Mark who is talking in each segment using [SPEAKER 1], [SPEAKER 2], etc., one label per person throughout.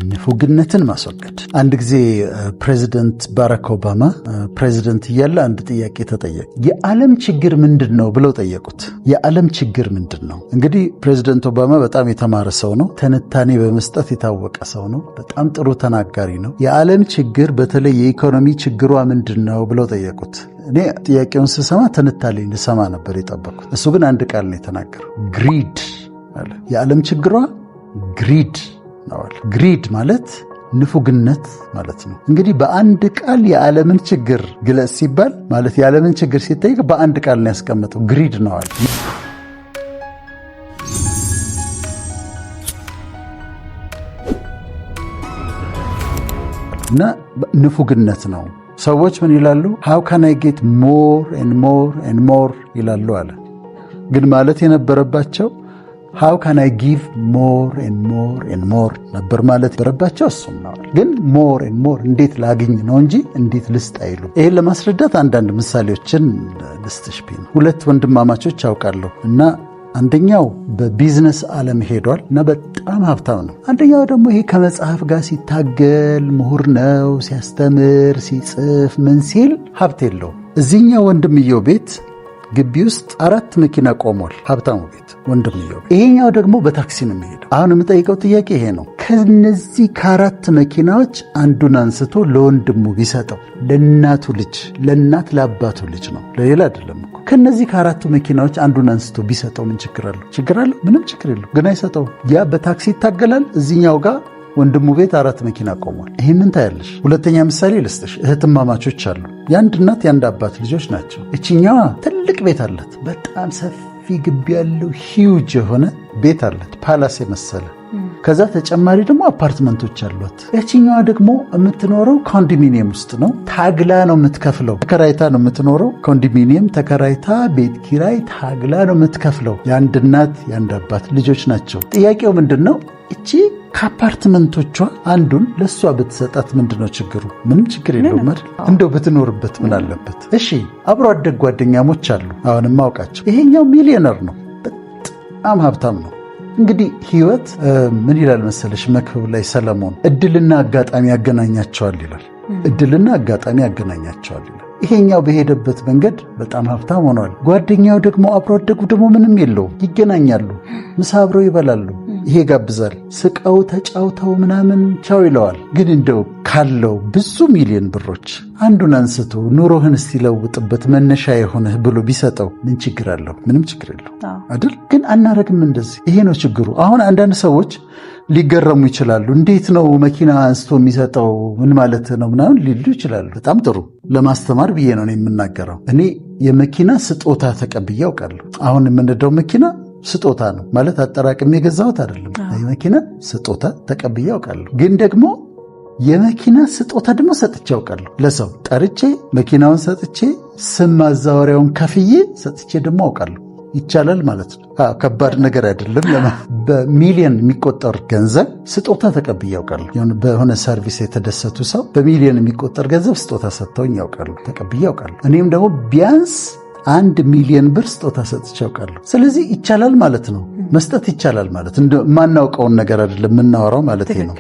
[SPEAKER 1] ንፉግነትን ማስወገድ። አንድ ጊዜ ፕሬዚደንት ባራክ ኦባማ ፕሬዚደንት እያለ አንድ ጥያቄ ተጠየቀ። የዓለም ችግር ምንድን ነው ብለው ጠየቁት። የዓለም ችግር ምንድን ነው? እንግዲህ ፕሬዚደንት ኦባማ በጣም የተማረ ሰው ነው። ትንታኔ በመስጠት የታወቀ ሰው ነው። በጣም ጥሩ ተናጋሪ ነው። የዓለም ችግር በተለይ የኢኮኖሚ ችግሯ ምንድን ነው ብለው ጠየቁት። እኔ ጥያቄውን ስሰማ ትንታኔ ልሰማ ነበር የጠበቅኩት። እሱ ግን አንድ ቃል ነው የተናገረው፣ greed አለ። የዓለም ችግሯ greed ነው አለ። Greed ማለት ንፉግነት ማለት ነው። እንግዲህ በአንድ ቃል የዓለምን ችግር ግለጽ ሲባል ማለት የዓለምን ችግር ሲጠይቅ በአንድ ቃል ነው ያስቀመጠው፣ greed ነው አለ። እና ንፉግነት ነው። ሰዎች ምን ይላሉ? How can I get more and more and more ይላሉ አለ። ግን ማለት የነበረባቸው how can I give more and more and more ነበር ማለት የነበረባቸው፣ እሱም ነው። ግን more and more እንዴት ላግኝ ነው እንጂ እንዴት ልስጥ አይሉ። ይህን ለማስረዳት አንዳንድ ምሳሌዎችን ልስጥሽ። ቢን ሁለት ወንድማማቾች አውቃለሁ እና አንደኛው በቢዝነስ ዓለም ሄዷል እና በጣም ሀብታም ነው። አንደኛው ደግሞ ይሄ ከመጽሐፍ ጋር ሲታገል ምሁር ነው፣ ሲያስተምር፣ ሲጽፍ ምን ሲል ሀብት የለውም። እዚህኛው ወንድምየው ቤት ግቢ ውስጥ አራት መኪና ቆሟል። ሀብታሙ ቤት ወንድምየው፣ ይሄኛው ደግሞ በታክሲ ነው የሚሄደው። አሁን የምጠይቀው ጥያቄ ይሄ ነው። ከነዚህ ከአራት መኪናዎች አንዱን አንስቶ ለወንድሙ ቢሰጠው፣ ለእናቱ ልጅ፣ ለእናት ለአባቱ ልጅ ነው፣ ለሌላ አይደለም እኮ። ከነዚህ ከአራቱ መኪናዎች አንዱን አንስቶ ቢሰጠው ምን ችግር አለው? ችግር አለው? ምንም ችግር የለው። ግን አይሰጠውም። ያ በታክሲ ይታገላል። እዚኛው ጋር ወንድሙ ቤት አራት መኪና ቆሟል። ይህንን ታያለሽ። ሁለተኛ ምሳሌ ልስጥሽ። እህትማማቾች አሉ። የአንድ እናት የአንድ አባት ልጆች ናቸው። እችኛዋ ትልቅ ቤት አላት። በጣም ሰፊ ግቢ ያለው huge የሆነ ቤት አላት፣ palace የመሰለ። ከዛ ተጨማሪ ደግሞ አፓርትመንቶች አሏት። ያችኛዋ ደግሞ የምትኖረው ኮንዶሚኒየም ውስጥ ነው። ታግላ ነው የምትከፍለው። ተከራይታ ነው የምትኖረው። ኮንዶሚኒየም ተከራይታ ቤት ኪራይ ታግላ ነው የምትከፍለው። የአንድ እናት የአንድ አባት ልጆች ናቸው። ጥያቄው ምንድን ነው? እቺ ከአፓርትመንቶቿ አንዱን ለእሷ ብትሰጣት ምንድነው ችግሩ? ምንም ችግር የለውም አይደል? እንደው ብትኖርበት ምን አለበት? እሺ፣ አብሮ አደግ ጓደኛሞች አሉ፣ አሁንም አውቃቸው። ይሄኛው ሚሊዮነር ነው፣ በጣም ሀብታም ነው። እንግዲህ ህይወት ምን ይላል መሰለሽ መክብብ ላይ ሰለሞን፣ እድልና አጋጣሚ ያገናኛቸዋል ይላል። እድልና አጋጣሚ ያገናኛቸዋል ይላል። ይሄኛው በሄደበት መንገድ በጣም ሀብታም ሆኗል። ጓደኛው ደግሞ አብሮ አደጉ ደግሞ ምንም የለውም። ይገናኛሉ፣ ምሳ አብረው ይበላሉ። ይሄ ጋብዛል። ስቀው ተጫውተው ምናምን ቻው ይለዋል። ግን እንደው ካለው ብዙ ሚሊዮን ብሮች አንዱን አንስቶ ኑሮህን እስቲ ለውጥበት መነሻ የሆነህ ብሎ ቢሰጠው ምን ችግር አለው? ምንም ችግር የለው አይደል? ግን አናረግም እንደዚህ። ይሄ ነው ችግሩ። አሁን አንዳንድ ሰዎች ሊገረሙ ይችላሉ። እንዴት ነው መኪና አንስቶ የሚሰጠው? ምን ማለት ነው ምናምን ሊሉ ይችላሉ። በጣም ጥሩ፣ ለማስተማር ብዬ ነው የምናገረው። እኔ የመኪና ስጦታ ተቀብዬ አውቃለሁ። አሁን የምንነዳው መኪና ስጦታ ነው ማለት አጠራቅሜ የገዛሁት አይደለም። የመኪና ስጦታ ተቀብዬ አውቃለሁ። ግን ደግሞ የመኪና ስጦታ ደግሞ ሰጥቼ አውቃለሁ። ለሰው ጠርቼ መኪናውን ሰጥቼ ስም ማዛወሪያውን ከፍዬ ሰጥቼ ደግሞ አውቃለሁ። ይቻላል ማለት ነው። ከባድ ነገር አይደለም። በሚሊዮን የሚቆጠር ገንዘብ ስጦታ ተቀብዬ አውቃለሁ። በሆነ service የተደሰቱ ሰው በሚሊዮን የሚቆጠር ገንዘብ ስጦታ ሰጥተውኝ ያውቃሉ፣ ተቀብዬ አውቃለሁ። እኔም ደግሞ ቢያንስ 1 ሚሊዮን ብር ስጦታ ሰጥቼ አውቃለሁ። ስለዚህ ይቻላል ማለት ነው። መስጠት ይቻላል ማለት የማናውቀውን ነገር አይደለም የምናወራው ማለት ነው።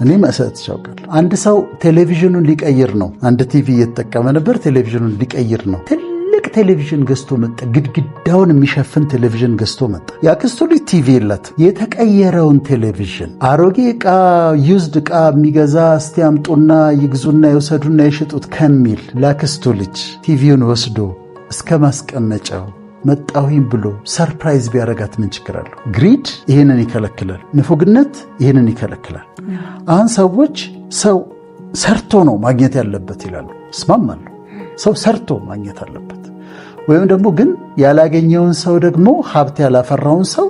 [SPEAKER 1] እኔም ሰጥቼ አውቃለሁ። አንድ ሰው ቴሌቪዥኑን ሊቀይር ነው። አንድ ቲቪ እየተጠቀመ ነበር። ቴሌቪዥኑን ሊቀይር ነው። ትልቅ ቴሌቪዥን ገዝቶ መጣ። ግድግዳውን የሚሸፍን ቴሌቪዥን ገዝቶ መጣ። የአክስቱ ልጅ ቲቪ የላት። የተቀየረውን ቴሌቪዥን አሮጌ ዕቃ፣ used ዕቃ የሚገዛ እስቲ አምጡና ይግዙና የውሰዱና የሽጡት ከሚል ለአክስቱ ልጅ ቲቪውን ወስዶ እስከ ማስቀመጫው መጣሁኝ ብሎ surprise ቢያደርጋት ምን ችግር አለው? Greed ይህንን ይከለክላል። ንፉግነት ይህንን ይከለክላል። አሁን ሰዎች ሰው ሰርቶ ነው ማግኘት ያለበት ይላሉ። እስማማለሁ። ሰው ሰርቶ ማግኘት አለበት። ወይም ደግሞ ግን ያላገኘውን ሰው ደግሞ ሀብት ያላፈራውን ሰው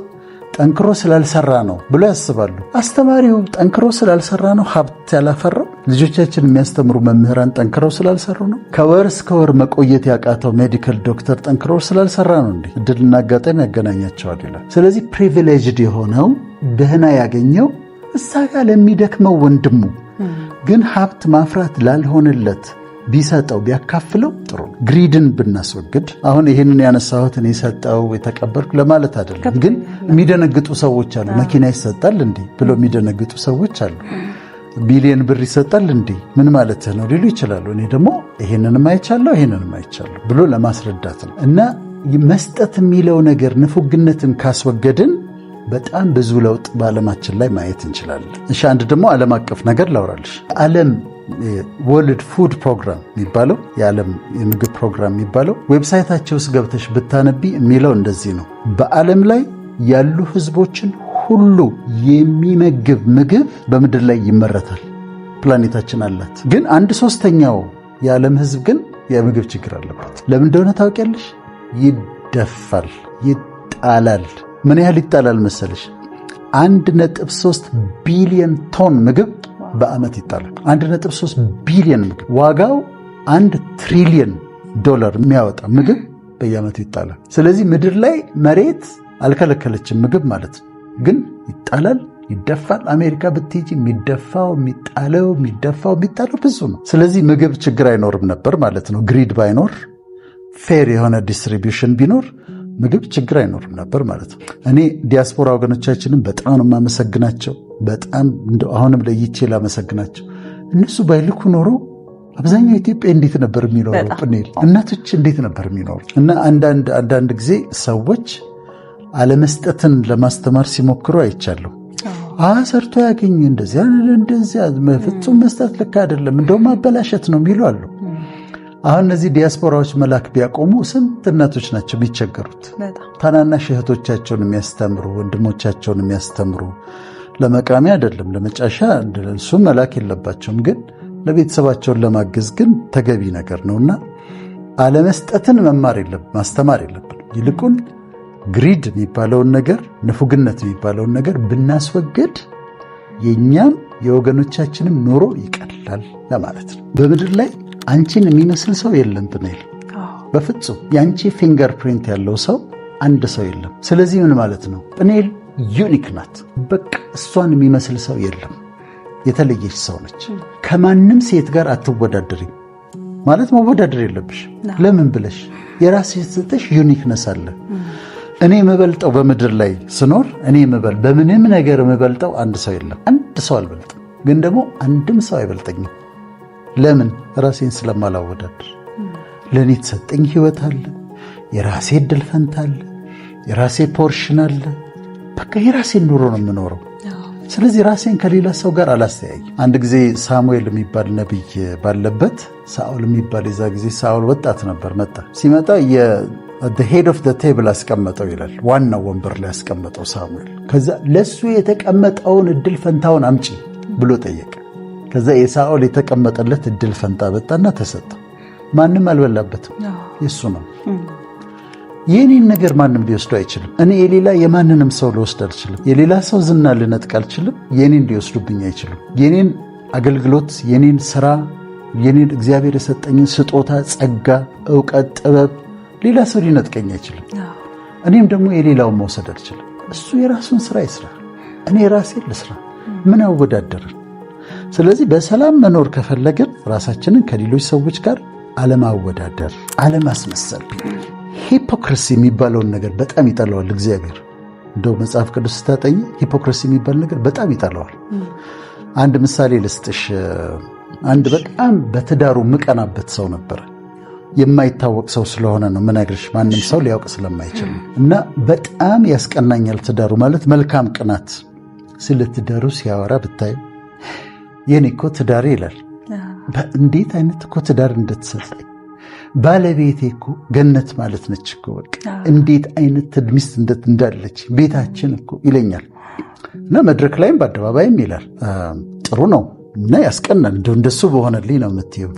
[SPEAKER 1] ጠንክሮ ስላልሰራ ነው ብሎ ያስባሉ። አስተማሪው ጠንክሮ ስላልሰራ ነው ሀብት ያላፈራው? ልጆቻችን የሚያስተምሩ መምህራን ጠንክረው ስላልሰሩ ነው? ከወር እስከ ወር መቆየት ያቃተው medical doctor ጠንክሮ ስላልሰራ ነው? እንዲህ እድልና አጋጣሚ ያገናኛቸዋል ይላል። ስለዚህ privileged የሆነው ደህና ያገኘው እዛ ጋር ለሚደክመው ወንድሙ ግን ሀብት ማፍራት ላልሆነለት ቢሰጠው ቢያካፍለው ጥሩ ነው። Greed ን ብናስወግድ፣ አሁን ይህንን ያነሳሁት እኔ ሰጠው የተቀበልኩ ለማለት አይደለም፣ ግን የሚደነግጡ ሰዎች አሉ። መኪና ይሰጣል እንዲህ ብሎ የሚደነግጡ ሰዎች አሉ። ቢሊየን ብር ይሰጣል እንዴ? ምን ማለት ነው ሊሉ ይችላሉ። እኔ ደግሞ ይሄንንም አይቻለሁ ይሄንንም አይቻለሁ ብሎ ለማስረዳት ነው። እና መስጠት የሚለው ነገር ንፉግነትን ካስወገድን በጣም ብዙ ለውጥ በዓለማችን ላይ ማየት እንችላለን። እሺ፣ አንድ ደግሞ ዓለም አቀፍ ነገር ላውራልሽ። ዓለም World Food Program የሚባለው፣ የዓለም የምግብ ፕሮግራም የሚባለው website ኣቸው ውስጥ ገብተሽ ብታነቢ የሚለው እንደዚህ ነው። በዓለም ላይ ያሉ ህዝቦችን ሁሉ የሚመግብ ምግብ በምድር ላይ ይመረታል። ፕላኔታችን አላት። ግን 1/3ኛው የዓለም ህዝብ ግን የምግብ ችግር አለበት። ለምን እንደሆነ ታውቂያለሽ? ይደፋል፣ ይጣላል። ምን ያህል ይጣላል መሰለሽ? 1.3 ቢሊዮን ቶን ምግብ በዓመት ይጣላል። 1.3 ቢሊዮን ምግብ፣ ዋጋው 1 ትሪሊየን ዶላር የሚያወጣ ምግብ በየዓመቱ ይጣላል። ስለዚህ ምድር ላይ መሬት አልከለከለችም ምግብ ማለት ነው፣ ግን ይጣላል፣ ይደፋል። አሜሪካ ብትሄጂ የሚደፋው፣ የሚጣለው፣ የሚደፋው፣ የሚጣለው ብዙ ነው። ስለዚህ ምግብ ችግር አይኖርም ነበር ማለት ነው። Greed ባይኖር፣ fair የሆነ distribution ቢኖር ምግብ ችግር አይኖርም ነበር ማለት ነው። እኔ ዲያስፖራ ወገኖቻችንን በጣም ነው የማመሰግናቸው። በጣም እንደው አሁንም ለይቼ ላመሰግናቸው። እነሱ ባይልኩ ኖሮ አብዛኛው ኢትዮጵያ እንዴት ነበር የሚኖረው? ጵኔል እናቶች እንዴት ነበር የሚኖሩ? እና አንዳንድ አንዳንድ ጊዜ ሰዎች አለመስጠትን ለማስተማር ሲሞክሩ አይቻለሁ። ሰርቶ ያገኝ፣ እንደዚያ እንደዚያ፣ ፍጹም መስጠት ልክ አይደለም፣ እንደውም ማበላሸት ነው የሚሉ አሉ። አሁን እነዚህ ዲያስፖራዎች መላክ ቢያቆሙ ስንት እናቶች ናቸው የሚቸገሩት? ታናናሽ እህቶቻቸውን የሚያስተምሩ፣ ወንድሞቻቸውን የሚያስተምሩ፣ ለመቃሚያ አይደለም ለመጫሻ፣ እሱ መላክ የለባቸውም፣ ግን ለቤተሰባቸውን ለማገዝ ግን ተገቢ ነገር ነውና አለመስጠትን መማር የለብን፣ ማስተማር የለብን። ይልቁን greed የሚባለውን ነገር፣ ንፉግነት የሚባለውን ነገር ብናስወግድ የእኛም የወገኖቻችንም ኑሮ ይቀላል ለማለት ነው። በምድር ላይ አንቺን የሚመስል ሰው የለም ብንል በፍጹም የአንቺ fingerprint ያለው ሰው አንድ ሰው የለም። ስለዚህ ምን ማለት ነው? ጵኔል unique ናት። በቃ እሷን የሚመስል ሰው የለም። የተለየች ሰው ነች። ከማንም ሴት ጋር አትወዳደሪም ማለት መወዳደር የለብሽ። ለምን ብለሽ የራስሽ የተሰጠሽ uniqueness አለ። እኔ የምበልጠው በምድር ላይ ስኖር እኔ የምበል በምንም ነገር የምበልጠው አንድ ሰው የለም። አንድ ሰው አልበልጥም፣ ግን ደግሞ አንድም ሰው አይበልጠኝም። ለምን? ራሴን ስለማላወዳድር። ለእኔ የተሰጠኝ ህይወት አለ፣ የራሴ እድል ፈንታ አለ፣ የራሴ portion አለ። በቃ የራሴን ኑሮ ነው የምኖረው። ስለዚህ ራሴን ከሌላ ሰው ጋር አላስተያይም። አንድ ጊዜ ሳሙኤል የሚባል ነቢይ ባለበት ሳኦል የሚባል፣ የዛ ጊዜ ሳኦል ወጣት ነበር። መጣ። ሲመጣ head of table አስቀመጠው ይላል። ዋናው ወንበር ላይ አስቀመጠው ሳሙኤል። ከዛ ለሱ የተቀመጠውን እድል ፈንታውን አምጪ ብሎ ጠየቀ። ከዛ የሳኦል የተቀመጠለት እድል ፈንታ መጣና ተሰጠው። ማንም አልበላበትም፣ የሱ ነው። የኔን ነገር ማንም ሊወስዱ አይችልም። እኔ የሌላ የማንንም ሰው ልወስድ አልችልም። የሌላ ሰው ዝና ልነጥቅ አልችልም። የኔን ሊወስዱብኝ አይችሉም። የኔን አገልግሎት፣ የኔን ስራ፣ የኔን እግዚአብሔር የሰጠኝን ስጦታ፣ ጸጋ፣ እውቀት፣ ጥበብ ሌላ ሰው ሊነጥቀኝ አይችልም። እኔም ደግሞ የሌላውን መውሰድ አልችልም። እሱ የራሱን ስራ ይስራ፣ እኔ የራሴን ልስራ። ምን አወዳደርን? ስለዚህ በሰላም መኖር ከፈለግን ራሳችንን ከሌሎች ሰዎች ጋር አለማወዳደር፣ አለማስመሰል፣ hypocrisy የሚባለውን ነገር በጣም ይጠላዋል እግዚአብሔር። እንደው መጽሐፍ ቅዱስ ስታጠኚ hypocrisy የሚባል ነገር በጣም ይጠላዋል። አንድ ምሳሌ ልስጥሽ። አንድ በጣም በትዳሩ ምቀናበት ሰው ነበረ። የማይታወቅ ሰው ስለሆነ ነው ምነግርሽ፣ ማንም ሰው ሊያውቅ ስለማይችል እና በጣም ያስቀናኛል ትዳሩ፣ ማለት መልካም ቅናት። ስለ ትዳሩ ሲያወራ ብታይ የኔ እኮ ትዳሬ ይላል። እንዴት አይነት እኮ ትዳር እንደተሰጠኝ፣ ባለቤቴ እኮ ገነት ማለት ነች እኮ፣ በቃ እንዴት አይነት ሚስት እንዳለች፣ ቤታችን እኮ ይለኛል። እና መድረክ ላይም በአደባባይም ይላል። ጥሩ ነው እና ያስቀናል። እንደው እንደሱ በሆነልኝ ነው የምትይው።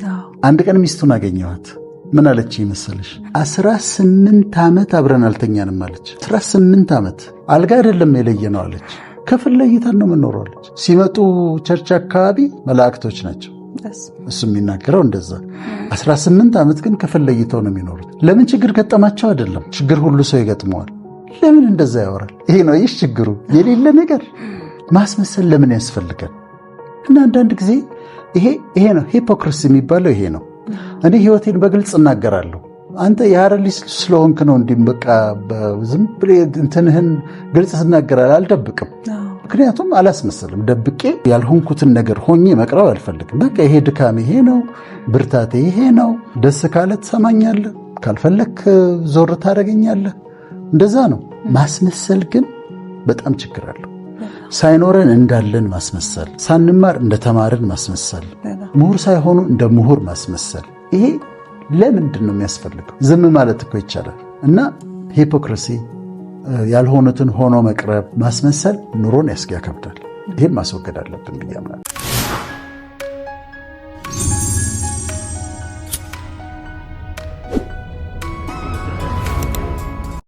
[SPEAKER 1] አንድ ቀን ሚስቱን አገኘኋት። ምን አለች መሰለሽ? 18 ዓመት አብረን አልተኛንም አለች። 18 ዓመት አልጋ አይደለም የለየ ነው አለች። ክፍል ለይተን ነው የምንኖረው አለች። ሲመጡ church አካባቢ መላእክቶች ናቸው። እሱ የሚናገረው እንደዛ። 18 ዓመት ግን ክፍል ለይተው ነው የሚኖሩት። ለምን ችግር ገጠማቸው አይደለም። ችግር ሁሉ ሰው ይገጥመዋል። ለምን እንደዛ ያወራል? ይሄ ነው ይህ ችግሩ። የሌለ ነገር ማስመሰል ለምን ያስፈልጋል? እና አንዳንድ ጊዜ ይሄ ነው hypocrisy የሚባለው ይሄ ነው። እኔ ህይወቴን በግልጽ እናገራለሁ። አንተ የሀረር ልጅ ስለሆንክ ነው እንዲህ በቃ ዝም ብለህ እንትንህን ግልጽ ትናገራለህ። አልደብቅም። ምክንያቱም አላስመስልም። ደብቄ ያልሆንኩትን ነገር ሆኜ መቅረብ አልፈልግም። በቃ ይሄ ድካሜ ይሄ ነው፣ ብርታቴ ይሄ ነው። ደስ ካለ ትሰማኛለህ፣ ካልፈለክ ዞር ታደርገኛለህ። እንደዛ ነው። ማስመሰል ግን በጣም ችግር አለው። ሳይኖረን እንዳለን ማስመሰል፣ ሳንማር እንደተማርን ማስመሰል፣ ምሁር ሳይሆኑ እንደ ምሁር ማስመሰል፣ ይሄ ለምንድን ነው የሚያስፈልገው? ዝም ማለት እኮ ይቻላል። እና hypocrisy፣ ያልሆኑትን ሆኖ መቅረብ፣ ማስመሰል ኑሮን ያከብዳል። ይህም ማስወገድ አለብን ብዬ አምናለሁ።